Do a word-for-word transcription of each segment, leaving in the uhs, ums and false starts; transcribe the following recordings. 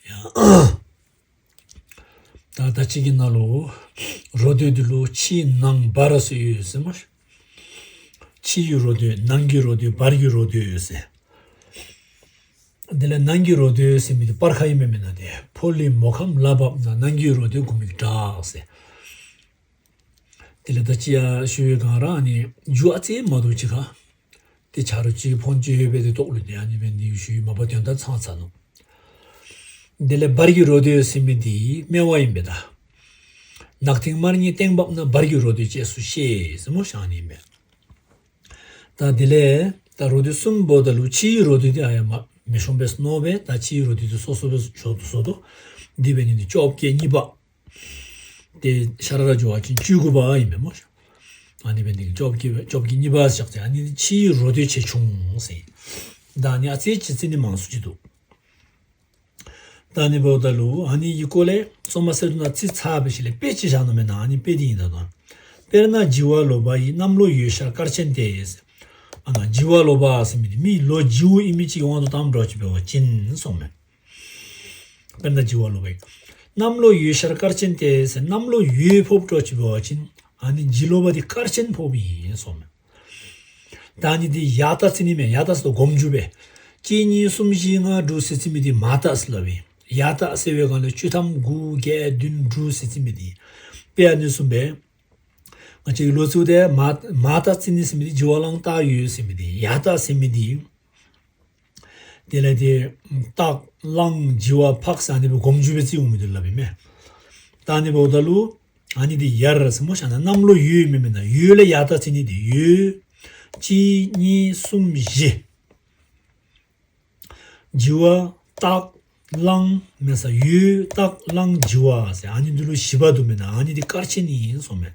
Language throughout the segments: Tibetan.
ཡང་། ད་ད་ཅིག་གི་ནང་ལོ། རོ་སྟོད་འདི་ལོ་ཕྱིའི་ནང་བར་སུ་ཡོད་ཟེར་མ། ཕྱིའི་རོ་སྟོད། ནང་གི་རོ་སྟོད། བར་གྱི་རོ་སྟོད་ཡོད་ཟེར། དེ་ལས་ནང་གི་རོ་སྟོད་ཟེར་མི་དེ་སྤར་ཁ་ཡིན་མིན་མིན་ན་དེ། ཕོ་ལྷའི་མོ་ཁམས་ལ་བབས་ན། ནང་གི་རོ་སྟོད་དགུ་མིག་བྲག་ཟེར། དེ་ལས་ད་ཅི་ཡ་ཞུ་བའི་སྒང་ར་ནི་རྒྱུ་ཨ་ཙེ་མ་གཏོགས་ཅི་ག་དེ་ཆ་རོ་ཅིག་ཕོན་ཅིག་ཡོད་པའི་དེ་རྟོགས་ལུས་དེ། ཨ་ནི་བན་དེ་ཞུ་ཡི་མ་པ་དོན་དག་ཚང་ཚ་ནོ། དེ་ལས་བར་གྱི་རོ་སྟོད་ཟེར་མི་དེ་སྨེ་བ་ཡིན་པས་ད། ནག་ཐིང་དམར་གཉིས་སྟེང་བབས་ན། བར་གྱི་རོ་སྟོད་ཅེས་སུ་བཤད་ཟེར་མོ་ཞང་ནི་ཡིན་པས། ད་དེ་ལས་ད་རོ་སྟོད་གསུམ་པོ་ད་ལུ་ཕྱིའི་རོ་སྟོད་དེ་ཨ་ཡ་མ་མི་ཤོང་པས་ནོ་བས། ད་ཕྱིའི་རོ་སྟོད་དེ་སོ་སོ་བས་ཞོག་ཏུ་སོ་ཏོ། འདི་བས་ནི་དེ་བཅོ་བརྒྱད་གཉིས་པ། དེ་ཤ་ར་ར་འཇོ་བ་ཅན་བཅུ་དགུ་པ་ཡིན་པས་མོ། ཨ་ནི་བས་ནི་བཅོ་བརྒྱད་བཅོ་བརྒྱད་གཉིས་པ་ཞག་ཚེ། ཨ་ནི་ཕྱིའི་རོ་སྟོད་ཆེ་ཆུང་ཟེར། ད་ནི་ཨ་ཙེ་ཅི་ཙི་ནི་མང་སུ་ཅི་འདུག་ད་ནི་བོ་ད་ལུ་ཨ་ནི་ཡི་གོ་ལས་གཙོ་མ་སེ་དུ་ན་ཙི་ཚ་བེ་ཤི་ལས་དཔེ་ཅི་བཞག་ནོ་མེད་ན། ཨ་ནི་དཔེ་དེ་ཡིན་ད་དོ། དཔེར་ན་བྱི་བ་ལོ་པ་ཡི། གནམ་ལོ་ཡོས་ཤར་སྐར་ཆེན་ཏེ། ཨ་ན་བྱི་བ་ལོ་པ་ཟེར་མི་དེ་མི་ལོ་བྱིའུ་ཨིན་མི་ཅིག་དབང་དུ་བཏང་འགྲོ་ཅི་བེ་བ་ཅིན་སོང་མེད། དཔེར་ན་བྱི་བ་ལོ་པ་ཡི། གནམ་ལོ་ཡོས་ཤར་སྐར་ཆེན་ཏེ་ཟེར། གནམ་ལོ་ཡོས་ཕོབ་འགྲོ་ཅི་བེ་བ་ཅིན། ཨ་ནི་བྱི་ལོ་པ་དེ་སྐར་ཆེན་ཕོབ་ཡིན་སོང་མེད། ད་ནི་དེ་ཡ་ཏ་ཙི་ནི་མེད། ཡ་ཏ་ཟེར་དོ་སྒོམ་རྒྱུ་བས། གཅིག་གཉིས་གསུམ་བཞི་ལྔ་དྲུག་ཟེར་ཙི་མི་དེ་མ་ཏ་ཟེར་ལབ་བས། ཡ་ཏ་ཟེར་བའི་སྒང་ལ་བཅུ་ཐམ་དགུ་བརྒྱད་བདུན་དྲུག་ཟེར་ཙི་མི་དེ། དཔེ་ཨ་ནི་གསུམ་པས། ང་ཅིག་ལོ་ཚིགས་དེ་མ་མ་ཏ་ཙི་ནི་ཟེར་མི་དེ་བྱི་བ་གླང་སྟག་ཡོས་ཟེར་མི་དེ། ཡ་ཏ་ཟེར་མི་དེ། དེ་ལས་དེ་སྟག་གླང་བྱི་བ་ཕག་ཟེར་ཨ་ནི་བོ་སྒོམ་རྒྱུ་བས་ཙི་འོང་མི་དེ་ལབ་བས་མེད། ད་ནི་བོ་ད་ལུ། ཨ་ནི་དེ་ཡར་ཟེར་མོ་ཤ་ན་གནམ་ལོ་ཡོས་མེད་མེད་ན། ཡོས་ལས་ཡ་ཏ་ཙི་ནི་དེ་ཡོས། གཅིག་གཉིས་གསུམ་བཞི། བྱི་བ་སྟག་གླང་མེད་ས། ཡོས་སྟག་གླང་བྱི་བ་ཟེར་ཨ་ནི་འདི་ལུ་བཞི་པ་འདུག་མེད་ན། ཨ་ནི་དེ་སྐར་ཆེན་ཡིན་སོང་མེད།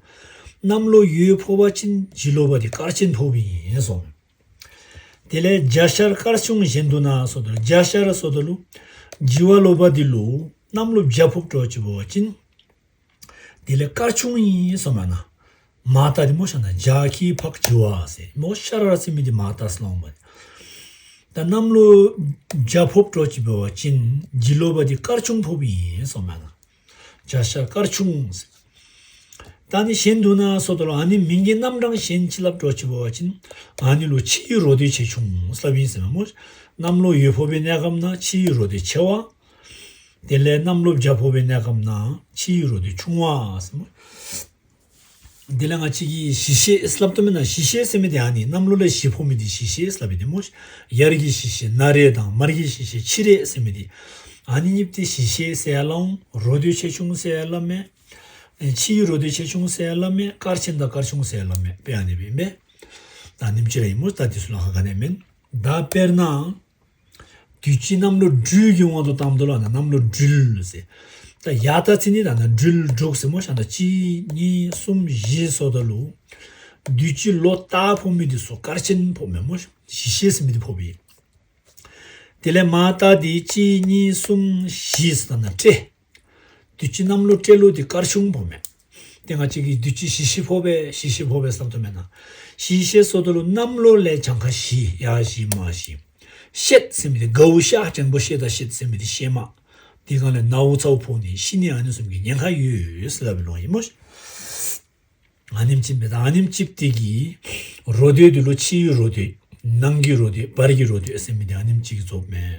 གནམ་ལོ་ཡོས་ཕོབ་པ་ཅིན་བྱི་ལོ་པ་དེ་སྐར་ཆེན་ཕོབ་ཡིན་སོང་མེད། དེ་ལས་བྱ་ཤར་སྐར་ཆུང་གཞན་དུ་ན་སོ་དོ། བྱ་ཤར་སོ་དོ་ལུ། བྱི་བ་ལོ་པ་འདི་ལུ་གནམ་ལོ་བྱ་ཕོབ་འགྲོ་ཅི་བེ་བ་ཅིན། དེ་ལས་སྐར་ཆུང་ཡིན་སོང་མ་ན། མ་ཏ་དེ་མོ་ཤ་ན་བྱ་ཁྱི་ཕག་བྱི་བ་ཟེར་མོ་ཤ་ར་ར་ཙི་མི་དེ་མ་ཏ་སི་ལོང་བ། ད་གནམ་ལོ་བྱ་ཕོབ་འགྲོ་ཅི་བེ་བ་ཅིན་བྱི་ལོ་པ་དེ་སྐར་ཆུང་ཕོབ་ཡིན་སོང་མ་ན། བྱ་ཤར་སྐར་ཆུང་ཟེར། ད་ནི་གཞན་དུ་ན་སོ་དོ་ལོ། ཨ་ནི་མིང་གི་རྣམ་གྲངས་གཞན་ཅི་ལབ་འགྲོ་ཅི་བེ་བ་ཅིན། ཨ་ནི་ལོ་ཕྱིའི་རོ་སྟོད་ཆེ་ཆུང་ལབ་ཡིན་ཟེར་མོ། གནམ་ལོ་ཡོས་ཕོབ་པའི་གནས་སྐབས་ན་ཕྱིའི་རོ་སྟོད་ཆེ་བ། དེ་ལས་གནམ་ལོ་བྱ་ཕོབ་པའི་གནས་སྐབས་ན་ཕྱིའི་རོ་སྟོད་ཆུང་བ་ཟེར་མོ། དེ་ལས་ང་ཅིག་གིས་བཞི་ཤེས་ལབ་ཏུ་མེད་ན། བཞི་ཤེས་ཟེར་མི་དེ་ཨ་ནི་གནམ་ལོ་ལས་བཞི་ཕོ་མི་དེ་བཞི་ཤེས་ལབ་པའི་དེ་མོ། ཡར་གྱི་བཞི་ཤེས་ན་རེ་དང་མར་གྱི་བཞི་ཤེས་ཕྱི་རེ་ཟེར་མི་དེ། ཨ་ནི་གཉིས་དེ་བཞི་ཤེས་ཟེར་ཡ་ལ་འོང་། རོ་སྟོད་ཆེ་ཆུང་ཟེར་ཡ་ལ་མེད། ཕྱིའི་རོ་སྟོད་ཆེ་ཆུང་ཟེར་ཡ་ལ་མེད། སྐར་ཆེན་དང་སྐར་ཆུང་ཟེར་ཡ་ལ་མེད། དཔེ་ཨ་ནི་བས་མེད། ད་ནིམ་ཅི་ར་ཡིན་མོ། ད་དེ་ཚོ་ལ་ཧ་ག་ནས་མིན། ད་དཔེར་ན། དུས་ཀྱི་གནམ་ལོ་སྦྲུལ་གྱི་དབང་དུ་བཏང་དོ་ལ་ན་གནམ་ལོ་སྦྲུལ་ཟེར། ད་ཡ་ཏ་ཚི་ནི་ད་ན་སྦྲུལ་འབྲུག་ཟེར་མོ་ཤ་ན་གཅིག་གཉིས་གསུམ་བཞི་སོ་ད་ལུ། དུས་ཀྱི་ལོ་སྟག་ཕོ་མི་དེ་སོ་སྐར་ཆེན་ཕོ་མེད་མོ་བཞི་ཤེས་ཟེར་མི་དེ་ཕོ་བི། དེ་ལས་མ་ཏ་དེ་གཅིག་གཉིས་གསུམ་བཞི་ཟེར་ད་ན་སྤྲེལ། དུས་ཀྱི་གནམ་ལོ་སྤྲེལ་ལོ་དེ་སྐར་ཆུང་ཕོ་མེད། དེ་ང་ཅིག་གིས་དུས་ཀྱི་བཞི་ཤེས་ཕོ་བས་བཞི་ཤེས་ཕོ་བས་བསམ་དུ་མེད་ན། བཞི་ཤེས་སོ་དོ་ལོ་གནམ་ལོ་ལས་གྱངས་ཁ་བཞི་ཡ་བཞི་མ་བཞི། ཤེད་ཟེར་མི་དེ་གའུ་ཤ་ཅན་པོ་ཤེད་དང་ཤེད་ཟེར་མི་དེ་ཤེད་མ། དེ་གང་ལས་ནའུ་ཚའུ་ཕོ་ནི་ཤི་ནི་ཨ་ནི་གསུམ་གྱི་ཉེན་ཁ་ཡོད་ཟེར་ལབ་པའི་ལོང་ཡིན་མོ། ཨ་ནིམ་ཅིབ་མེད་ད་ཨ་ནིམ་ཅིབ་དེ་གིས་རོ་སྟོད་དེ་ལོ་ཕྱིའི་རོ་སྟོད། ནང་གི་རོ་སྟོད། བར་གྱི་རོ་སྟོད་ཟེར་མི་དེ་ཨ་ནིམ་ཅིག་གིས་རྫོགས་མེད།